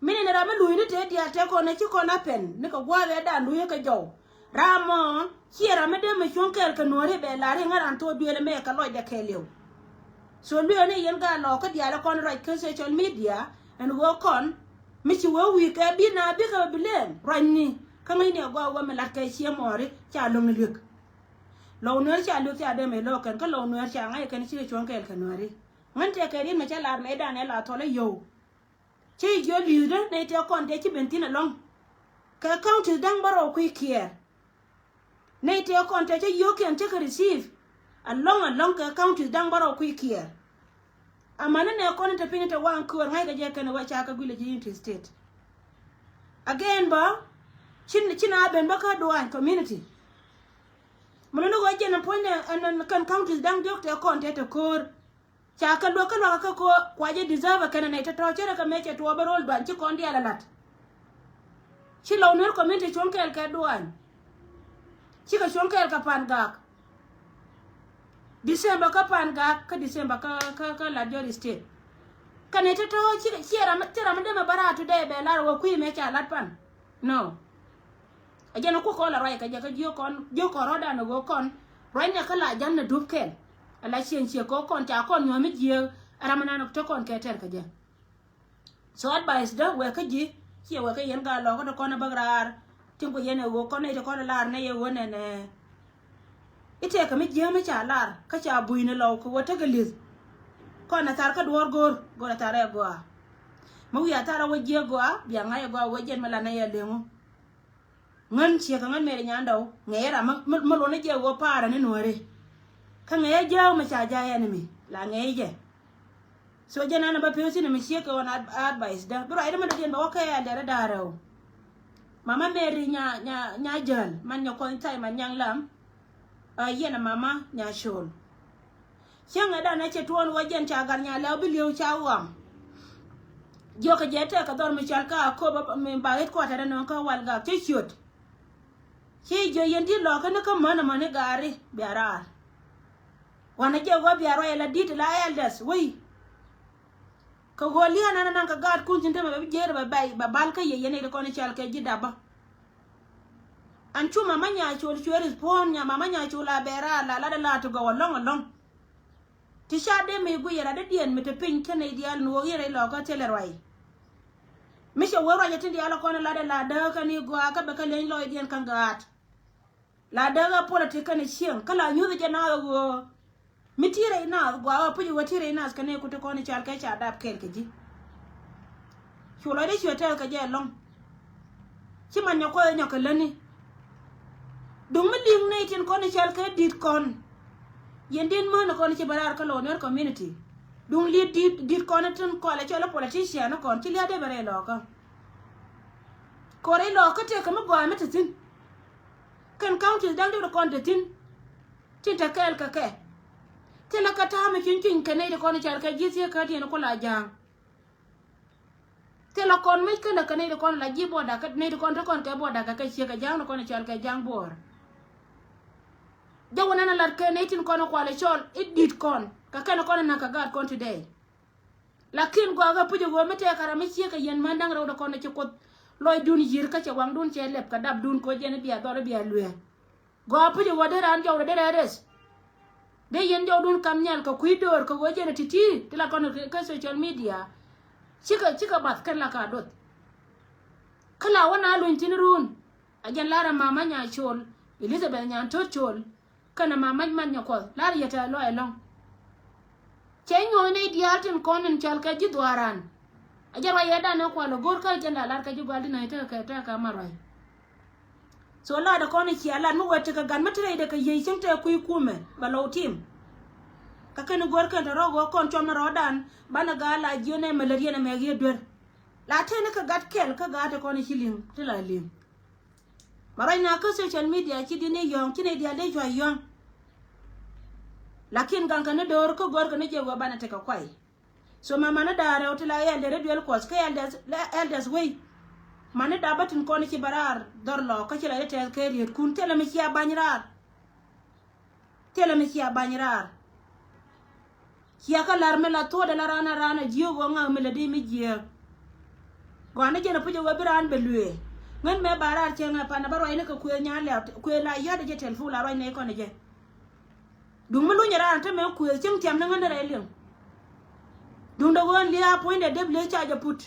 Min in ram mi luc ni tëë diaal tëë kɔn ɛ ci kɔn a pɛn ni kɛ gua̱a̱th ɛ dan luc ɛ kɛ jɔw. Ram mɔ ciɛ ram mi dee mi cuɔ̱ŋ kɛɛl kɛ nuɔ̱ɔ̱ri bɛ la̱r iŋä ran thok duëël ɛmɛ kɛ lɔcdɛ kɛɛliw. So luëëni yɛn gaa lɔɔkä diaal ɛ kɔn ruac kä social media ɛn ɣöö kɔn mi ci wee wi̱i̱ kɛ bi na bikɛ bi lɛɛm ruacni kä ŋäcni ɛ gɔaa wee mi la̱t kɛ ciɛ mɔɔri ca lo̱ŋ ni luek. Lɔw nuɛɛr ca luek ca dee mɛ lo̱k kɛn kä lɔw nuɛɛr ca ŋa̱c ɛ kɛn cikɛ cuɔ̱ŋ kɛɛl kɛ nuɛɛri. Ŋän tëë kɛ riet mɛ cä la̱r mɛ dan ɛ la thɔl ɛ yio̱w. Cä jiök li̱thdä nɛy tëë kɔn tëë ci ben thi̱n ɛlɔ̱ŋ. Kɛ counties da̱ŋ bärɔw kui̱ kiɛɛr. Nɛy tëë kɔn tëë cä yio̱o̱kiɛn cä kɛ receive. Alɔŋ alɔŋ kɛ counties da̱ŋ bärɔw kui̱ kiɛɛr. Amäni nɛ kɔn in te piny te waŋ köör ŋa̱ckɛ jɛ kɛn wä ca kɛ guilɛ ji̱ Unity State. Again bä cin cin a ben bä kä Duany community. Mɛ luni ɣöö jɛn ɛn puɔ̱nydɛ ɛn ɛn kɛn counties da̱ŋ diɔ̱k tɛ kɔn tɛ te köör. Ca kɛ luäk kä luakä kä ko kua jɛ deserve kɛn nɛy tɔ̱tɔ̱ cärɛ kɛ mëë cɛ tuɔɔk bä ro̱l Duany ci kɔn diaal ɛ la̱t. Ci Lou Nuer community cuɔ̱ŋ kɛɛl kɛ Duany. Cikɛ cuɔ̱ŋ kɛɛl kɛ Pangak. December kä Pangak kä December kä kä kä Lat Jɔr State. Kɛn nɛy tɔ̱tɔ̱ cikɛ ciɛ ram ciɛ ram mi dee mɛ bä raar today bɛ lar wä kui̱ mëë ca la̱t pan. No. A jɛn a kuk kɔn la ruac kɛ jɛ kä jiök kɔn jiök kɔn rɔ̱dan a ɣöö kɔn ruacnɛ kä la ja̱n na dup kɛl. A la cieŋ ciek kɛ kɔn ca kɔn nyuɔ̱th mi jiääk a ram anan te kɔn kɛ tɛr kɛ jɛ. So advice dä wek kä ji̱ ciɛ wek kä yɛn gaa lɔkä te kɔn a bäk raar. Tin ku yɛn a ɣöö kɔn nɛy te kɔn a lar nɛ yɛ ɣöö nɛnɛ. I̱ tëëkä mi jiääk mi ca lar kä ca bui̱ni lɔw kɛ wä tekɛ li̱th. Kɔn a thar kä duɔ̱ɔ̱r go̱o̱r go̱o̱r a thar ɛ gɔaa. Mi wi̱i̱ a thar a wä jiääk gɔaa bia ŋa̱c ɛ gɔaa wä jɛn mi la nɛy a leŋu. Ŋän ciek kɛ ŋän mɛri nyandɔw ŋɛɛ ram mi luɔni jɛ wä paarä ni nuɔri. Kä ŋɛɛ jääk mi ca jaa yɛn mi la ŋɛɛ jɛ. So jɛ nana bä pi̱w thi̱n mi ciek kɛ ɣɔn advice dä bi ruacdä mi dɔ̱diɛn bɛ wä kɛ ɛldɛr da̱rɛ o. Mama Mary nya nya nya jäl man nyɛ kuɔny thay man nyaŋ lam. Ɛ yɛn a mama nya col. Cäŋɛ danɛ cɛ tuɔɔn wä jɛn ca gat nya lɛw bi li̱ew ca ɣɔam. Jiɔkɛ jɛ tɛk kɛ dhɔr mi cɔal kä Akobo mi ba ɣet kuatɛ dɛ nɔŋ kä Walgak cä ciöt. Ci jiö yɛn di̱t lɔkä ni kä män amäni gaari bia raar. Wanɛ jɛ ɣɔa bia ruac ala di̱t ala elders wei. Kɛ ɣöö lia̱a̱ nɛn anaŋ kɛ gaatkun thi̱n temɛ bɛ bi jiɛɛr bɛ bɛy bɛ bal kä yɛ yɛn nɛy ti kɔn i̱ cal kɛ ji̱ dapä. An cu mama nya col cuɛ respond nya mama nya col a bɛ raar la lat ala ti gɔw alɔŋ alɔŋ. Ti ca dee mi guiyɛ la dee diɛn mi te piny kä nɛy diaal ni ɣöö yɛn rɛy lɔkä thilɛ ruac. Mi cɛ wee ruacɛ tin diaal kɔn la dee la dääkä ni gɔaa kä bɛ kä leny lɔcdiɛn kä gaat. La dääkä politik kɛn cieŋ kä la nyuth jɛ naath ɣöö mi ti rɛy naath gɔaa ɣä puc ɣöö ti rɛy naath kɛn i̱ kuti kɔn i̱ cal kɛ ca dap kɛɛl kɛ ji̱. Cu lɔcdä cuɛ tɛɛth kɛ jɛ ɛlɔ̱ŋ. Ci man nyɔk kuɔth nyɔk kɛ lätni. Duŋ mi li̱ŋ nɛy tin kɔn i̱ cal kɛ di̱t kɔn. Yɛn di̱t män kɔn ci bɛ raar kä Lou Nuer community. Duŋ li̱t di̱t di̱t kɔn tin kɔalɛ cɔl i̱ politician kɔn ci lia̱a̱ dee bɛ rɛy lɔɔkä. Kɔrɛ lɔɔkä tëëkä mi gɔaa mi te thi̱n. Kɛn counties da̱ŋ dee kɔn te thi̱n. Tin te kɛɛl kɛ kɛ. Thilɛ kɛ ta̱a̱ mi cuny cuny kɛ nɛy ti kɔn i̱ cal kɛ ji̱ thiee kä tiɛn ku la ja̱a̱ŋ. Thilɛ kɔn mec känɛ kɛ nɛy ti kɔn la ji̱ buɔda kɛ nɛy ti kɔn te kɔn kɛ buɔda kɛ kɛ ciek kɛ ja̱a̱ŋ ti kɔn i̱ cal kɛ ja̱a̱ŋ buɔɔr. Jɛ wä nɛn a lat kɛ nɛy tin kɔn i̱ kual i̱ cɔl i̱ di̱t kɔn kɛ kɛn kɔn i̱ na̱k kɛ gaat kɔn today. Lakin gɔaa kɛ puc i̱ ɣöö mi tɛɛk kɛ ram mi ciek kɛ yɛn män da̱ŋ rɛw ti kɔn i̱ ci Kuoth lɔcdun yi̱r kä cɛ waŋdun cɛ lɛp kɛ dapdun kɛ ɣöö jɛn i̱ bia dhɔl i̱ bia lueek. Gɔaa puc i̱ ɣöö dee raan jɔwdɛ dee rɛɛ rɛth. Dee yɛn jɔwdun kam nhial kɛ kui̱ döör kɛ ɣöö jɛn ɛ ti̱ti̱ ti la kɔn kä social media. Cikɛ cikɛ bath kɛn la ka doth. Kä la wä na luny thi̱n run. A jɛn lar ɛ mama nya col Elizabeth nya to̱r col. Kɛn ɛ mama man nya kuɔth lar yɛ tɛ lɔ ɛlɔ̱ŋ. Cɛ nyuɔ̱th ni diaal tin kɔn in cɔal kɛ ji̱ dhuaaran. A jɛ ruac yɛ danɛ kual ɛ go̱r kä jɛn la lar kɛ ji̱ gual di nɛy tekɛ tekɛ ma ruac. So lat ɛ kɔn i̱ cia lat mi wet tekɛ gat mi te rɛydɛ kɛ yiey cieŋ tɛ kui̱ kumɛ bɛ low tim. Kä kɛn i̱ go̱r kɛn te rɔ̱k ɣöö kɔn cuɔm ni rɔɔdan banɛ gaa la jiön ɛ mɛ lät yɛn ɛmɛ ɣiet duer. La teni kɛ gat kɛl kä gat te kɔn i̱ ci li̱ŋ ti la li̱ŋ. Ma ruac na kä social media ci di̱t ni yɔ̱ɔ̱ŋ ci nɛy diaal dee cua yɔ̱ɔ̱ŋ. Lakin gaŋkɛ ni do̱r kä go̱rkɛ ni jɛ wee banɛ tekɛ kuay. So ma mani da̱a̱ rɛw ti la elders rɛ duel kuɔth kä elders, elders wei. Mani da̱a̱ bä tin kɔn ci bɛ raar dhɔr lɔ kä ci la dee tɛth kɛ rietkun thilɛ mi cia ba̱ny raar. Thilɛ mi cia ba̱ny raar. Cia kä la̱r mi la thuɔ̱ɔ̱dɛ la raan a raan a jiök ɣöö ŋak mi lät i̱ mi jiääk. Gɔaa ni jɛn a puc a wee bi raan bɛ luëë. Ŋän mɛ ba raar cɛ ŋɛ pan a bä ruacni kɛ kuëë nyan lɛ̈ɛ̈u kuëë la yɔ̱a̱dɛ jɛ tɛl puk la ruacnɛ kɔn ɛ jɛ. Duŋ mi luny raan te mɛ kuëëth cieŋ tiam ni ŋän rɛy liŋ. Duŋdɛ ɣöö lia̱a̱ puɔ̱nydɛ dep liee ca jɛ put.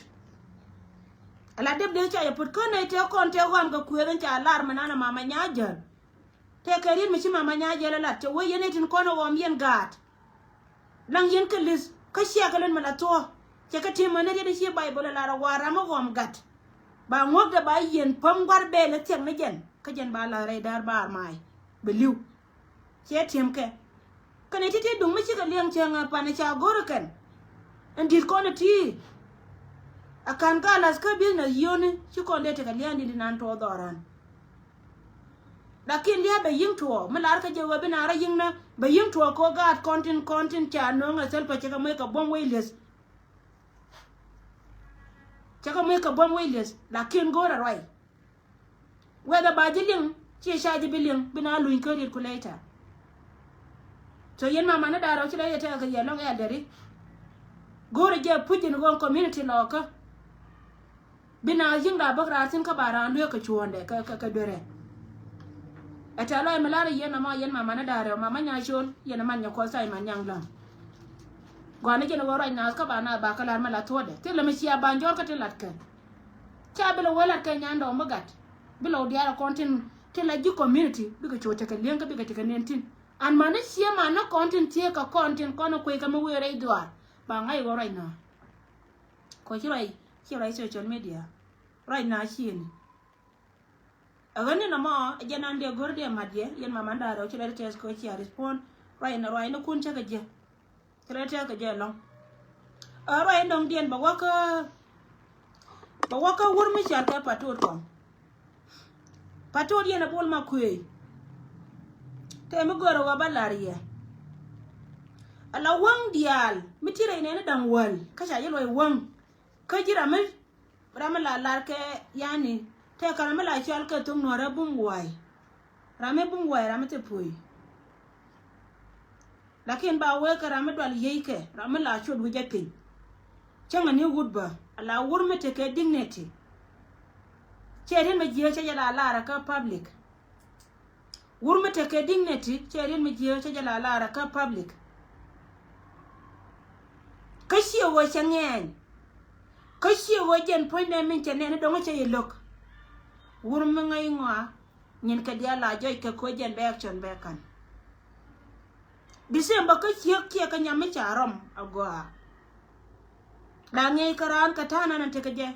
Ala dep liee ca jɛ put kä nɛy tëë kɔn tëë ɣɔam kɛ kuëëth in ca lar mi nan ɛ mama nya jäl. Tëë kɛ riet mi ci mama nya jäl ɛ lat cɛ wee yɛn nɛy tin kɔn ɛ ɣɔam yɛn gaat. Laŋ yɛn kä li̱th kä ciɛ kɛ lön mi la thuɔ̱ɔ̱. Cɛ kɛ ti̱em mani riet in ci Bayböl ɛ lar ɛ wa̱a̱ ram ɛ ɣɔam gat. Ba ŋuäkdɛ ba yɛn päm gua̱r bɛɛl ɛ thiɛk ni jɛn kä jɛn ba la̱th rɛy da̱r baar ma̱a̱y bɛ li̱w. Ciɛ ti̱em kɛ. Kɛnɛ ti̱ti̱ duŋ mi cikɛ liɛŋ cäŋ ɛ pan ɛ ca go̱r ɛ kɛn. Ɛn di̱t kɔn ɛ ti̱i̱. Ɛ ka̱n ka la̱th kä business yio̱ni ci kɔn dee tekɛ lia̱a̱n di̱t inan tuɔɔk dhɔran. Lakin lia̱a̱ bɛ yi̱ŋ tuɔɔk mi lar kä jɛ wee bi na rɔ yi̱ŋ na bɛ yi̱ŋ tuɔɔk kɛ ɣöö gaat kɔn tin kɔn tin ca no̱o̱ŋ ɛ thil pɛ cɛ kɛ moc kɛ buɔ̱m wec li̱eth. Cɛ kɛ moc kɛ buɔ̱m wec li̱eth lakin go̱o̱rɛ ruac. Whether ba ji̱ liŋ ci ca ji̱ bi liŋ bi na luny kä riet ku later. So yɛn mama ni da̱rɛ ci la yɛ tɛk kɛ yɛ lɔŋ ɛldɛri. Go̱o̱rɛ jɛ puc in ɣɔn community lɔɔkä. Bi na yi̱ŋ la bäk raar thi̱n kä ba raan lueek kɛ cuɔ̱ɔ̱ndɛ kɛ kɛ kɛ duerɛ. Ɛ tɛ̈ lɔc mi lar yɛn ɛmɔ yɛn mama ni da̱rɛ mama nya col yɛn ɛman nyɛ kuɔth thac man nyaŋ läŋ. Gɔaa ni jɛn ɛ ɣöö ruac naath kä ba naath ba kä lar mi la thuɔ̱ɔ̱dɛ thilɛ mi cia ban jɔr kä tin lat kɛ. Ca bi lɛ wee lat kɛ nyan dɔɔŋ mi gat bi lɛ wä diaal ɛ kɔn tin tin la ji̱ community bikɛ cu tekɛ li̱eŋ kä bikɛ tekɛ nen tin. An mani cie man ni kɔn tin thieek kɛ kɔn tin kɔn ɛ kuec kɛ mi wee rɛy dhuaar ba ŋa̱c ɣöö ruac naath. Kɔ ci ruac ci ruac social media. Ruac naath ciëëni. Ɛ ɣän ni nɔmɔ ɛ jɛn an diɛ go̱r diɛ mat yɛ yɛn mama ni da̱rɛ wä ci lɛ ti tɛth kɛ wä cia respond. Ruac ni ruac ni kun cä kɛ jiɛ. Ci lɛ ti tɛth kɛ jiɛ ɛlɔ̱ŋ. Ɛ ruac ni dɔ̱ŋ diɛn bɛ wä kä bɛ wä kä wur mi cal kɛ patot kɔn. Patot yɛn ɛ bol ma kuëëc. Tëë mi gör ɛ wä bä lar yɛ. Ala wäŋ diaal mi ti rɛy nɛni da̱ŋ wäl kä ca jɛ luɔc wäŋ. Kä ji̱ ram mi ram mi la lar kɛ yani tëë kɛ ram mi la cɔal kɛ thok nuɔrɛ bum wa̱a̱y. Ram mi bum wa̱a̱y ram mi thil puɔ̱i. Lakin ba wee kɛ ram mi dual yiey kɛ ram mi la cuɔt wi̱c jɛ piny. Cäŋɛ ni wut bä a la wur mi tekɛ dignity. Cɛ riet mi jiee cɛ jɛ la lar kä public. Wur mi tekɛ dignity cɛ riet mi jiee cɛ jɛ la lar kä public. Kä ciɛ ɣöö cɛ ŋɛɛny. Kä ciɛ ɣöö jɛn puɔ̱nydɛ min cɛ nɛn i̱ dɔ̱ŋ cɛ yɛ lo̱k. Wur mi ŋäc ŋɔa nyin kɛ diaal la jɔc kɛ koc jɛn bɛ action bɛ ka̱n. December kä ciek kiɛ kä nyam mi ca rɔm agɔaa. La ŋiɛc kä raan kɛ ta̱a̱ nan tekɛ jɛ.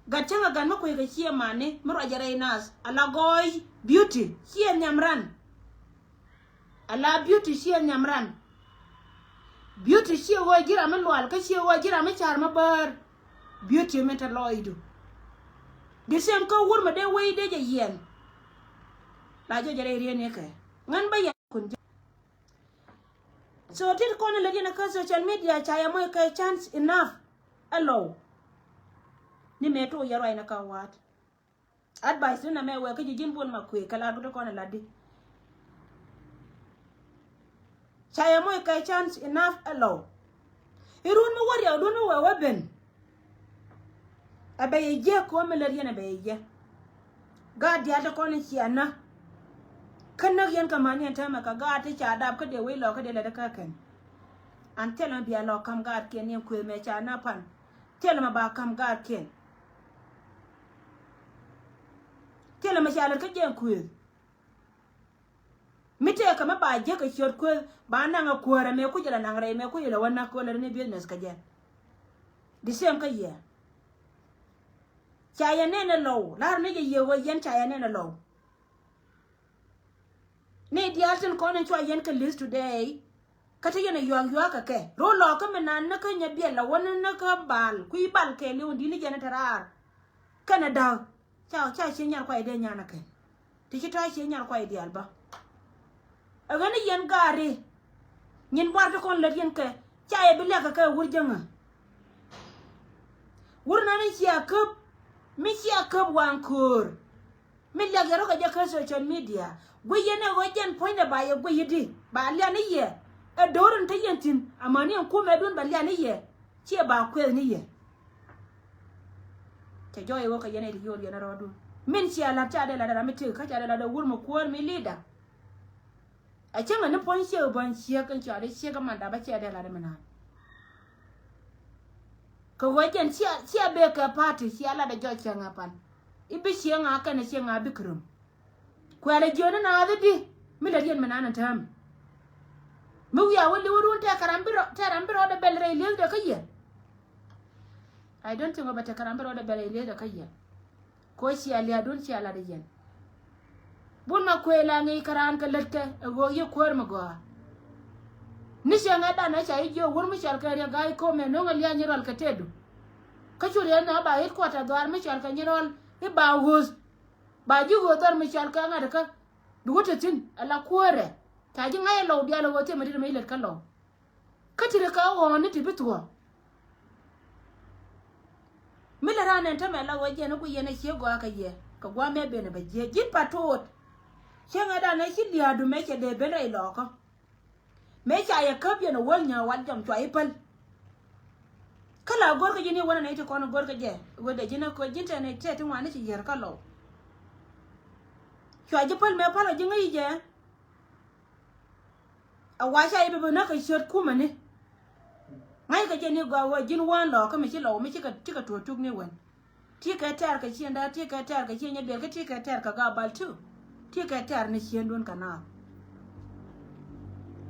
Gat cäŋ a gat mi kuec kɛ ciɛ mani mi ruacɛ rɛy naath ala gɔɔy beauty ciɛ nhiam ran. Ala beauty ciɛ nhiam ran. Beauty ciɛ ɣöö ji̱ ram mi lual kä ciɛ ɣöö ji̱ ram mi car mi bäär. Beauty mi te lɔɔcdu. Di same kä wur mi dee wei dee jɛ yiɛn. La jɛ jɛ rɛy rieni kɛ ŋän bä yɛn kun jɛ. So tit kɔn lät yɛn kä social media ca yɛ moc kɛ chance enough. Ɛ lɔw ni mëë tok yɛ ruac ni kä wa̱a̱t. Advice ni na mɛ wɛ kä ji̱ ji̱n buɔl ma kuëë kɛ la duti kɔn ɛ lat di. Ca yɛ moc kɛ chance enough ɛ lɔw. Irun mi wä riɛk duun mi wɛ wä ben. Ɛ bɛ yɛ jiɛ ko̱o̱m mi lät yɛn ɛ bɛ yɛ jiɛ. Gaat diaal ti kɔn i̱ cia näk. Kä näk yɛn kɛ män yɛn täämɛ kɛ gaat ti ca dap kä dee wec lɔk kä dee lät kä kɛn. An thilɛ mi bia lɔk ka̱m gaatkiɛn yɛn kuëth mɛ ca näk pan. Thilɛ mi ba ka̱m gaatkiɛn. Thilɛ mi ca lät kä jɛn kuëth. Mi tëëkä mi ba jiäk kɛ ciöt kuëth ba naŋ ɛ kuäärä mëë kuc ilɛ naŋ rɛy mëë kuc ilɛ wä näk kɛ wä lät ni business kä jɛ. The same kä yɛ. Ca yɛ nɛn ɛ lɔw la̱r ni jɛ yiëë ɣöö yɛn ca yɛ nɛn ɛ lɔw. Ni diaal tin kɔn in cua yɛn kɛ li̱th today. Kä ti yɛn ɛ yuak yuak kɛ kɛ ro̱o̱ lɔɔkä mi naan ni kä nyɛ biɛl la wä ni ni kä bal kui̱ bal kɛɛliw in di̱t ni jɛn in te raar. Kɛn ɛ da̱k ca ca cie nyar kuay dee nyan ɛ kɛn. Ti ci tɔ̱ cie nyar kuay diaal bä. Ɛ ɣän ni yɛn gaari. Nyin buar ti kɔn lät yɛn kɛ ca yɛ bi liak kɛ kɛ wur jäŋä. Wur nani cia käp mi cia käp waŋ köör. Mi liak yɛ rɔ kɛ jɛ kä social media guic yɛn ɛ ɣöö jɛn puɔ̱nydɛ ba yɛ guic i̱di ba lian i̱ yɛ. Ɛ do̱r in te yɛn thi̱n amäni ɛn kumɛ dun ba lian i̱ yɛ. Ciɛ ba kueth ni yɛ. Cɛ jɔɔc ɛ ɣöö kɛ yɛn ɛ ti yo̱o̱r yɛn ɛ rɔɔdun min cia la̱t ca dee la̱t ɛ ram mi tëk kä ca dee la̱t ɛ wur mi kuäär mi leader. A cäŋɛ ni puɔ̱ny ciek bäny ciek in cɔal i̱ ciek iman dap a ciɛ dee lat iman an. Kɛ ɣöö jɛn cia cia bek kɛ party cia lat a jɔc cäŋɛ pan. I̱ bi cieŋ a kɛn a cieŋ a bi käröm. Kuɛl a jiön in a ɣäth i̱di mi lät yɛn mi nan in täämi. Mi wiaa wä li̱w run tɛk kɛ ram bi rɔ tɛk ram bi rɔɔdɛ bɛl rɛy li̱ethdɛ kä yɛ. I don't think ɣä bɛ tɛk kɛ ram bi rɔɔdɛ bɛl rɛy li̱ethdɛ kä yɛ. Kɛ ɣöö cia lia̱a̱dun cia lat a yɛn. Bun ma kuëë la ŋi̱i̱c kä raan kɛ lät kɛ ɛ ɣöö yɛ kuäär mi gɔaa. Ni cieŋɛ danɛ ca i̱ jiök wur mi cɔal kɛ Riɛk Gai Kom ɛ no̱o̱ŋ ɛ lia̱a̱ nyi rɔal kɛ tëëdu. Kä cu riɛn na ba i̱ kuat ɛ dhɔaar mi cɔal kɛ nyi rɔal i̱ ba ɣööth. Ba ji̱ ɣööth dhɔr mi cɔal kɛ ŋa̱t kä bi wä te thi̱n ala kuäärɛ. Ca ji̱ ŋa̱c ɛ lɔw diaal ɛ ɣöö thiɛmɛ di̱t mi i̱ lät kä lɔw. Kä ti ri kɛ ɣɔ̱ɔ̱ŋ ni ti bi thuɔ̱ɔ̱ŋ. Mi lɛ raan ɛn tämɛ la ɣöö jiɛn i̱ ku yɛn ɛ cie gɔaa kɛ yɛ kɛ gua̱a̱th mëë ben ɛ bɛ jiɛ ji̱n Patuut. Cieŋɛ danɛ ci lia̱a̱du mëë cɛ dee ben rɛy lɔɔkä. Mëë ca yɛ käp yɛn ɛ wäl nyääk wal jɔm cua i̱ päl. Kä la go̱rkä ji̱n i̱ wänɛ nɛy ti kɔn go̱rkä jɛ ɣöö dee ji̱n ɛ köc ji̱n tɛn ɛ tɛt ti ŋuan ni ci yier kä lɔw. Cua ji̱ päl mëë päl ɛ ji̱ ŋäc jɛ. A wa̱c ca i̱ bɛ bɛ näk kɛ ciöt kumɛni. Ŋa̱ckɛ jɛ ni gɔaa ɣöö ji̱n wään lɔɔkä mi ci lɔw mi cikɛ, cikɛ tuɔɔk tuk ni wän. Ti kɛ tɛ̈r kɛ ciëŋda, ti kɛ tɛ̈r kɛ ciëŋ nyɛ biɛl, kä ti kɛ tɛ̈r kɛ Gabal tu. Ti kɛ tɛ̈r ni ciëŋdun kɛ naath.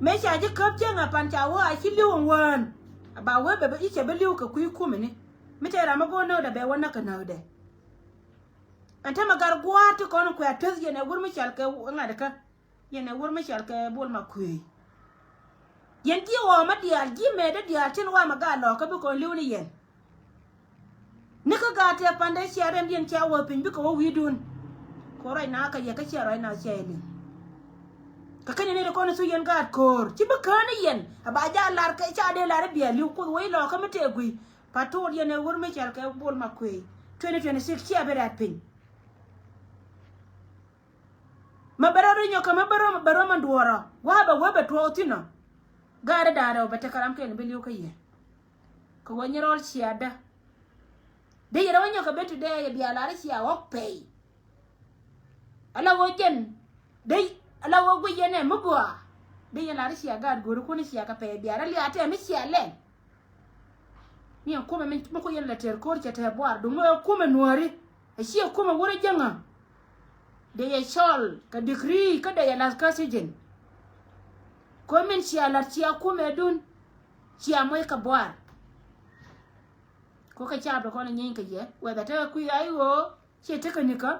Mëë ca ji̱ käp cieŋ a pan ca wä a ci li̱w ɛn wään. A ba wee bɛ bɛ i̱ cɛ bi li̱w kɛ kui̱ kumɛni. Mi tɛɛr ram mi go̱o̱r nääkdɛ bɛ wä näk kɛ nääkdɛ. Ɛn tämɛ gat gua̱a̱r ti kɔn kuɛ a tueth yɛn ɛ wur mi cɔal kɛ ŋa̱t kä. Yɛn ɛ wur mi cɔal kɛ Bol Makuëëy. Yɛn ji̱ ɣɔɔmä diaal, ji̱ mëëdä diaal tin wamɛ gaat lɔɔkä bi kɔn li̱w ni yɛn. Ni kä gaat tëë pandɛ cia rɛmdiɛn cia wä piny bikɛ wä wi̱i̱dun. Kɛ ruac na kɛ yɛ kä cia ruac na cia yɛ liŋ. Kɛ kɛn yɛn ni ti kɔn i̱ thu yɛn gaat ko̱o̱r ci bi kään ni yɛn a ba jaa lar kɛ ca dee lar i̱ bia li̱w Kuoth wec lɔɔkä mi tëë gui̱. Patuut yɛn ɛ wur mi cɔal kɛ Bol Makuëëy. Twenty twenty six cia bi rɛ̈t piny. Mɛ bɛ rɔ ri nyɔk kɛ mɛ bɛ rɔ, mɛ bɛ rɔ mɛ duɔrɔ. Wa bɛ wee bɛ tuɔɔk thin ɔ. Gaari da̱a̱ rɛw bɛ tekɛ ram kɛn bi li̱w kä yɛ. Kɛ wä nyɛ rɔl ciaatdä. Dee yɛ rɔ wä nyɔk kɛ ben today yɛ bia lar i̱ cia ɣɔk pɛy. Ala wä jɛn. Dee ala wä guic yɛn ɛ mi gɔaa. Dee yɛn lar i̱ cia gaat go̱o̱ri kun i̱ cia kɛ pɛy bia rɔ liaat tɛm i̱ cia lɛn. Ni ɛn kumɛ mi, mi ku yɛn la tɛr ko̱r cɛ tɛr buar duŋ ɛ kumɛ nuääri. A ciɛ kumɛ wurɛ jäŋä. Dee yɛ cɔl kɛ degree kä dee yɛ lath kä sijin. Ko̱ min cia lath cia kumɛ dun. Cia moc kɛ buar. Ko̱ kɛ caap dee kɔn a nyieeny kɛ yɛ whether tekɛ kui̱ a i̱ ɣöö ciɛ tekɛ nikä.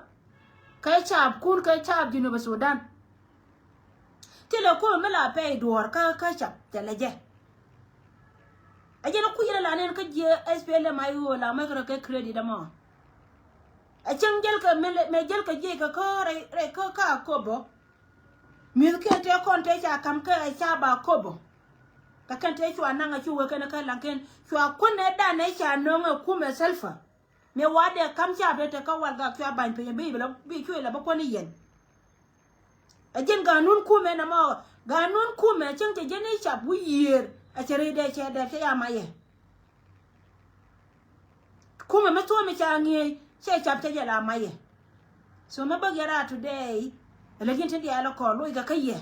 Kɛ caap kun kɛ caap Junub Sudan. Thilɛ kumɛ mi la pɛy duɔ̱ɔ̱r kä, kä cap thilɛ jɛ. Ɛ jɛn kui̱ yɛn la nɛn kä jiɛ S P L M I O la mɛk rɔ kɛ credit ɛmɔ. Ɛ cäŋ jäl kɛ mɛ, mɛ jäl kɛ jiɛ kɛ kä rɛy, rɛy kä kä Akobo. Mi̱th kɛn tëë kɔn tëë ca ka̱m kä ɛ ca ba Akobo. Kɛ kɛn tëë cua naŋ ɛ cu wee kɛn kä laŋ kɛn cua kuän ɛ dan ɛ ca nöŋ ɛ kumɛ Salva. Mëë wa dee ka̱m caap dee te kä Walgak cua ba̱ny piny bi, bi, bi cuɛ la bä kuäni yɛn. Ɛ ji̱n ganun kumɛ nɔmɔ, ganun kumɛ cäŋ cɛ ji̱n i̱ cap wi̱i̱ yiëër. Ɛ cɛ rɛy dee cɛ dee cɛ ya mayɛ. Kumɛ mi thuɔ̱ɔ̱m i̱ ca ŋi̱eec cɛ cap cɛ jɛ la mayɛ. So mi bäk yɛ raar today. Ɛ lɛ ji̱n tin diaal ɛ kɔn loc kɛ kä yɛ.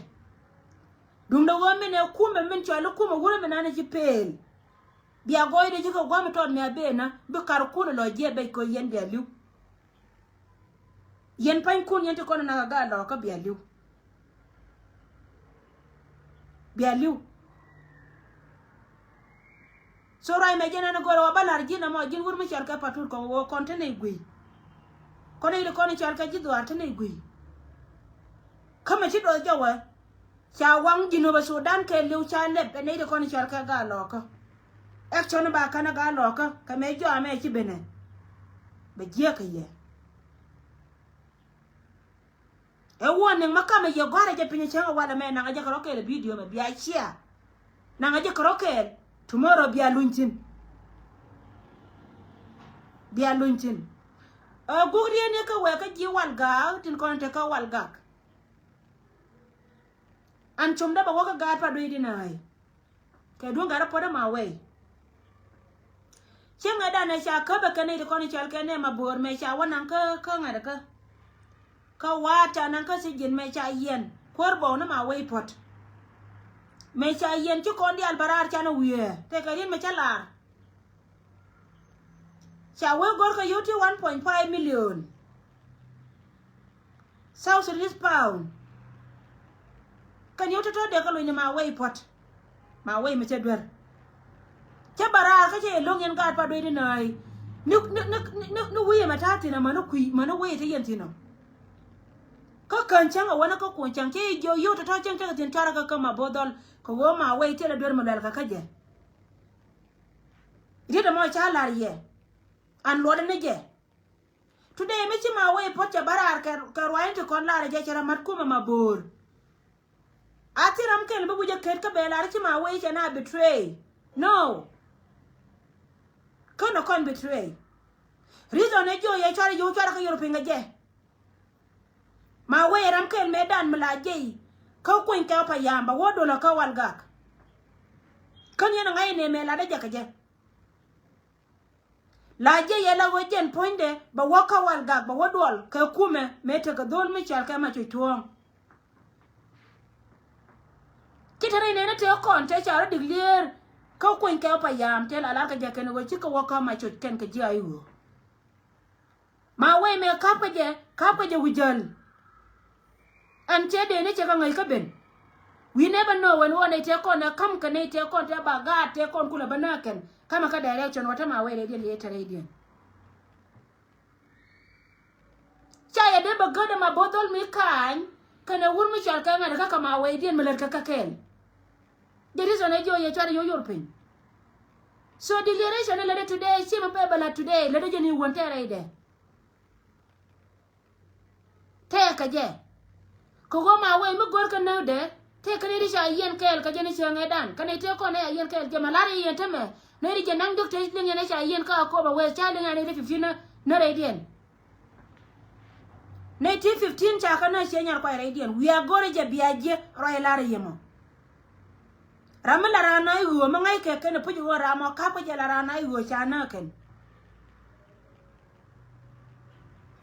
Duundɛ ɣöö min ɛ kumɛ min cɔal i̱ kumɛ wurɛ min an i̱ ci pëël. Bia gɔɔydɛ ji̱ kɛ gua̱a̱m tɔt mi a ben a bi karkun lɔ jiɛ bec kɛ yɛn bia li̱w. Yɛn panykun yɛn ti kɔn nak a gaa lɔɔkä bia li̱w. Bia li̱w. So ruac mɛ jɛn ɛn gɔl ɛ wä bä la̱r ji̱n ɛmɔ ji̱n wur mi cɔal kɛ Patut kɔn wä kɔn te nɛy guiy. Kɔn nɛy ti kɔn cɔal kɛ ji̱ dhuaar te nɛy guiy. Kä mɛ ci dɔth jɔwɛ. Ca waŋ Jinub Sudan kɛɛliw ca lɛp ɛ nɛy ti kɔn cɔal kɛ gaa lɔɔkä. Action ba känä gaa lɔɔkä kɛ mɛ jɔamɛ ci benɛ. Bɛ jiäkä yɛ. Ɛ warning ma kamɛ yɛ gɔ̱a̱rɛ jɛ piny cäŋ ɛ walɛ mɛ naŋɛ jɛ kɛ rɔ kɛɛl ɛ video mɛ bia cia. Naŋɛ jɛ kɛ rɔ kɛɛl tomorrow bia luny thi̱n. Bia luny thi̱n. Ɛ guk rieni kä wɛ kä ji̱ Walgak tin kɔn te kä Walgak. An com dee bɛ wä kä gaat pa dui̱di naac. Kɛ duŋ gat rɔ puɔ̱t ɛma wɛy. Cieŋɛ danɛ ca käp ɛ kɛn nɛy ti kɔn i̱ cɔal kɛn nɛ ma bo̱o̱r mɛ ca wä naŋ kä kä ŋa̱t kä. Kä wa̱a̱ ca naŋ kä thiec ji̱n mɛ ca yiɛn kuäär bɔw ni ma wɛy puɔ̱t. Mɛ ca yiɛn ci kɔn diaal bɛ raar canɛ wiee tëëkɛ riet mɛ cä laar. Ca wee go̱r kä yio̱w ti one point five million South Sudanese pound. Kɛn yio̱w tɔ̱tɔ̱ dee kä luny ni ma wei puɔ̱t. Ma wei mi cɛ duer. Cä bä raar kä cä yɛ lo̱ŋ yɛn gaat pa duec di nääi. Ni, ni, ni, ni, ni wi̱i̱ mɛ ta̱a̱ thi̱n amäni kui̱ mäni wei ti yɛn thi̱n ɔ. Kä kän cäŋ a wänä kä kuɔn cäŋ cä i̱ jiök yio̱w tɔ̱tɔ̱ cäŋ tekɛ thi̱n cuarɛ kä kä Mabor Dhɔl kɛ ɣöö Mawei thilɛ duer mi luɛl kɛ kä jɛ. Riet ɛmɔ ca la̱r yɛ. An luɔtdɛ ni jɛ. Today mi ci Mawei puɔ̱t cɛ bä raar kɛ, kɛ ruac in ti kɔn laarɛ jɛ cɛ rɛ mat kumɛ Mabor. A thil ram kɛl bi wi̱c ɛ ket kä bɛ lar ci Mawei cɛ na betray. No. Kä nɔ kɔn betray. Reason ɛ jiɔ yɛ cuarɛ jiɔ cuarɛ kä Europe ŋɛ jɛ. Mawei ram kɛl mɛ dan mi la jɛ i̱ kä kuny kɛ pa yam ba wä dolä kä Walgak. Kä ni ɛn ŋa̱c nɛ mɛ la dee jɛ kɛ jɛ. La jiɛ yɛ la ɣöö jɛn puɔ̱nydɛ bɛ wä kä Walgak bɛ wä duɔl kɛ kumɛ mëë tekɛ dhol mi cɔal kɛ Macoc Thuɔ̱ɔ̱ŋ. Ci te rɛy nɛn tëë kɔn tëë ca rɔ dik lier kä kuny kɛ pa yam tëë la lar kɛ jɛ kɛn ɣöö cikɛ wä kä Macoc kɛn kɛ ji̱ a i̱ ɣöö. Mawei mëë ka̱pkɛ jɛ, ka̱pkɛ jɛ wi̱c jäl. Ɛn cɛ dee ni cɛ kɛ ŋäc kä ben. We never know when wä nɛy tëë kɔn ɛ ka̱m kɛ nɛy tëë kɔn tëë ba gaat tëë kɔn kulɛ bä nääk kɛn. Ka̱mɛ kä direction wä te Mawei rɛydiɛn liɛ te rɛydiɛn. Ca yɛ dee bä gät ɛmɛ bo̱th dhɔl mi ka̱a̱ny kɛnɛ wur mi cɔal kɛ ŋa̱t kä kɛ Maweidiɛn mi lät kɛ kä kɛɛl. Jɛ reason ɛ jiɔ yɛ cuarɛ yo̱ yor piny. So declaration ni lätdɛ today, ci mi pɛ bɛ la̱t today, lätdɛ jɛ ni wän tɛɛrɛ idɛ. Tɛɛkɛ jɛ. Kɛ ɣöö Mawei mi go̱rkɛ näkdɛ, tëëkɛ nɛy ti ca yiɛn kɛɛl kɛ jɛ ni cäŋ ɛ dan. Kɛ nɛy tëë kɔn ɛ ca yiɛn kɛɛl jɛ mɛ la̱r i̱ yɛn tämɛ. Nɛy ti jɛ naŋ diɔ̱k te liŋ yɛn ɛ ca yiɛn kä Akoba West ca liŋ ɛ nɛy ti fifteen nä, nä rɛydiɛn. Nɛy ti fifteen ca kä nä ciɛ nyar kuay rɛydiɛn. Wiaa go̱rɛ jɛ bia jiɛ rɔy la̱r i̱ yɛ mɔ. Ram mi la raan na i̱ ɣöö mi ŋa̱ckɛ kɛn ɛ puc i̱ ɣöö ram ɔ ka̱pkɛ jɛ la raan na i̱ ɣöö ca nä kɛn.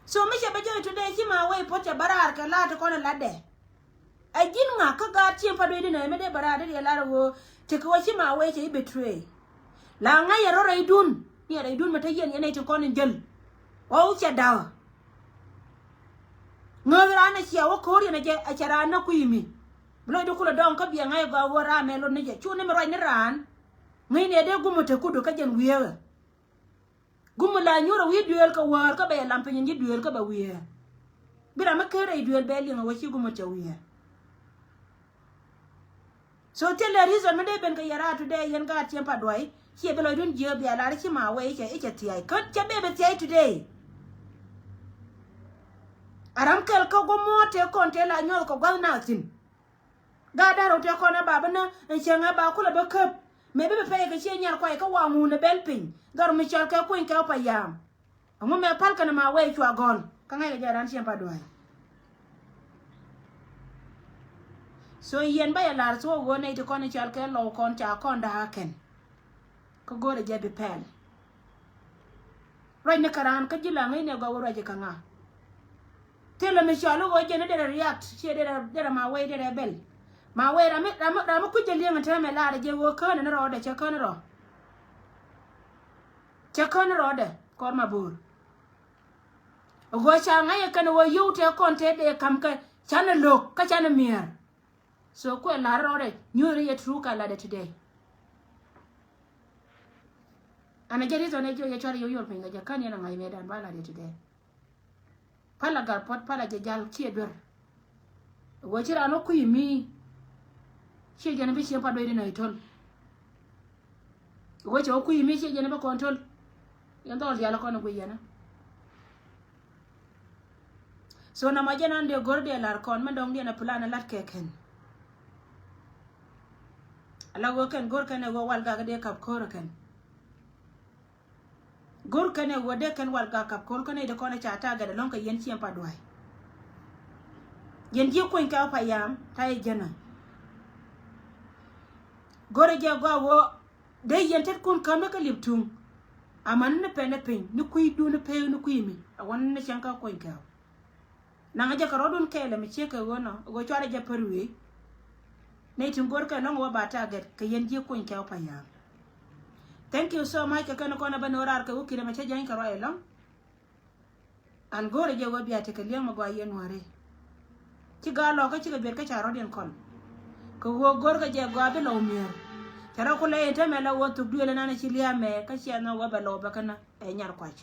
So mi cɛ bä jɔy today ci Mawei puɔ̱t cɛ bä raar kɛ laat ti kɔn ɛ latdɛ. Ɛ ji̱n ŋa kä gaat cieŋ pa duecdä nɛ mi dee bä raar dee riɛ lar ɛ ɣöö tekɛ ɣöö ci Mawei cɛ i̱ betray. La ŋa̱c yɛ rɔ rɛydun ni ɛ rɛydun mi te yɛn yɛn nɛy ti kɔn in jäl. Ɣɔw cɛ da̱k. Ŋääth raan ɛ cia wä ko̱o̱r yɛn ɛ jɛ ɛ cɛ raan nä kui̱ mi. Bi lɔcdä kulɛ dɔŋ kä biɛ ŋa̱c ɛ gɔaa ɣöö raam ɛ lot ni jɛ cu ni mi ruac ni raan. Ŋäcni ɛ dee gumɔ te kudɔ kä jɛn wiee ɣä. Gumɔ la nyuur ɛ wi̱i̱ duëël kä wäär kä bɛ yɛ lam piny in ji̱ duëël kä bɛ wiee. Bi ram mi ker rɛy duëël bɛ liŋ ɛ wä ci gumɔ cɛ wiee. So thilɛ reason mi dee ben kɛ yɛ raar today yɛn gaat cieŋ pa duay ciɛ bi lɔcdun jiääk bia lar i̱ ci Mawei i̱ cɛ i̱ cɛ thia̱a̱c kä cɛ bee bi thia̱a̱c today. A ram kɛl kä guɔ muɔ̱ɔ̱t tëë kɔn tëë la nyuɔth kɛ gua̱th na thi̱n. Gaat da̱r rɛw tëë kɔn ɛ ba bi nä ɛn cieŋ ɛ ba kulɛ bä käp. Mëë bi bi pɛy kɛ ciɛ nyar kuay kä wa ŋun ɛ bɛl piny dhɔr mi cɔl kɛ kuny kɛ ɔ pa yam. Ɛŋu mɛ pal kɛn Mawei cua gɔl kä ŋa̱ckɛ jɛ ran cieŋ pa duay. So yɛn ba yɛ lar thuɔɔk ɣöö nɛy ti kɔn i̱ cɔal kɛ lɔw kɔn ca kɔn da̱a̱ kɛn. Kä go̱rɛ jɛ bi pɛl. Ruac ni kɛ raan kä ji̱ la ŋäcni ɛ gɔw ruac ikä ŋa. Thilɛ mi cɔal i̱ ɣöö jɛn i̱ derɛ react ciɛ derɛ derɛ Mawei derɛ bɛl. Mawei ram mi ram mi ram mi kui̱c jɛ li̱eŋ in täämɛ laarɛ jɛ ɣöö kään in rɔɔdɛ cɛ kään rɔ. Cɛ kään rɔɔdɛ kɔr Mabor. Ɣöö ca ŋa̱c ɛ kɛn ɣöö yio̱w tëë kɔn tëë dee ka̱m kɛ canɛ lo̱k kä canɛ mi̱eer. So kuɛ la̱r rɔɔdɛ nyuuri yɛ true ka la̱tdɛ today. Ɛn a jɛ reason ɛ jiɔ yɛ cuarɛ yɛ yor piny kɛ jɛ kän yɛn a ŋa̱c mëëdan ba la̱tdɛ today. Pal a gat puɔ̱t pal a jɛ jal ciɛ duer. Ɣöö ci raan wä kui̱ mi ciɛ jɛn bi cieŋ pa duecdi nɔy töl. Ɣöö cɛ wä kui̱ mi ciɛ jɛn bi kɔn töl. Yɛn dhɔl diaal kɔn ɛ guic yɛn a. So nɔmɔ jɛn an dee go̱r dee lar kɔn mi dɔ̱ŋ diɛn a plan a lat kɛ kɛn. Ala ɣöö kɛn go̱r kɛn ɛ ɣöö Walgak dee kap ko̱r ɛ kɛn. Go̱r kɛn ɛ ɣöö dee kɛn Walgak kap ko̱r kɛn ɛ dee kɔn ɛ ca target ɛlɔ̱ŋ kɛ yɛn cieŋ pa duay. Yɛn ji̱ kuny kɛ ɔ pa yam ta yɛ jɛn ɛ. Go̱r ɛ jɛ gɔaa ɣöö dee yɛn tetkun kämɛ kä li̱p tuŋ. Amäni ni pɛn ɛ piny ni kui̱dun ni pek ni kui̱ mi a wän ni cäŋ kä kuny kɛ ɔ. Naŋ jɛ kɛ rɔɔdun kɛɛl ɛmɛ ciek kɛ ɣöö nɔ ɣöö cuarɛ jɛ pär wi̱i̱. Nɛy tin go̱rkɛ lɔ̱ŋ wä ba target kɛ yɛn ji̱ kuny kɛ wä pa ya̱a̱ŋ. Thank you so much kɛ kɛn kɔn ɛ bä ni wä raar kɛ wä ki̱n ɛmɛ cä jany kɛ ruac ɛlɔ̱ŋ. An go̱rɛ jɛ wä bia tekɛ liɛŋ mɛ gɔaa yɛn wäri. Ci gaa lɔkä cikɛ biɛt kä ca rɔ̱diɛn kɔl. Kɛ ɣöö go̱rkɛ jɛ gɔaa bi lɔw mi̱eer. Cɛ rɔ kulɛ in te mɛ la wä thuk duëël ɛnan ci lia̱a̱ mɛ kä ciɛ nhɔk wä bɛ lɔw bɛ kä na ɛ nyar kuac.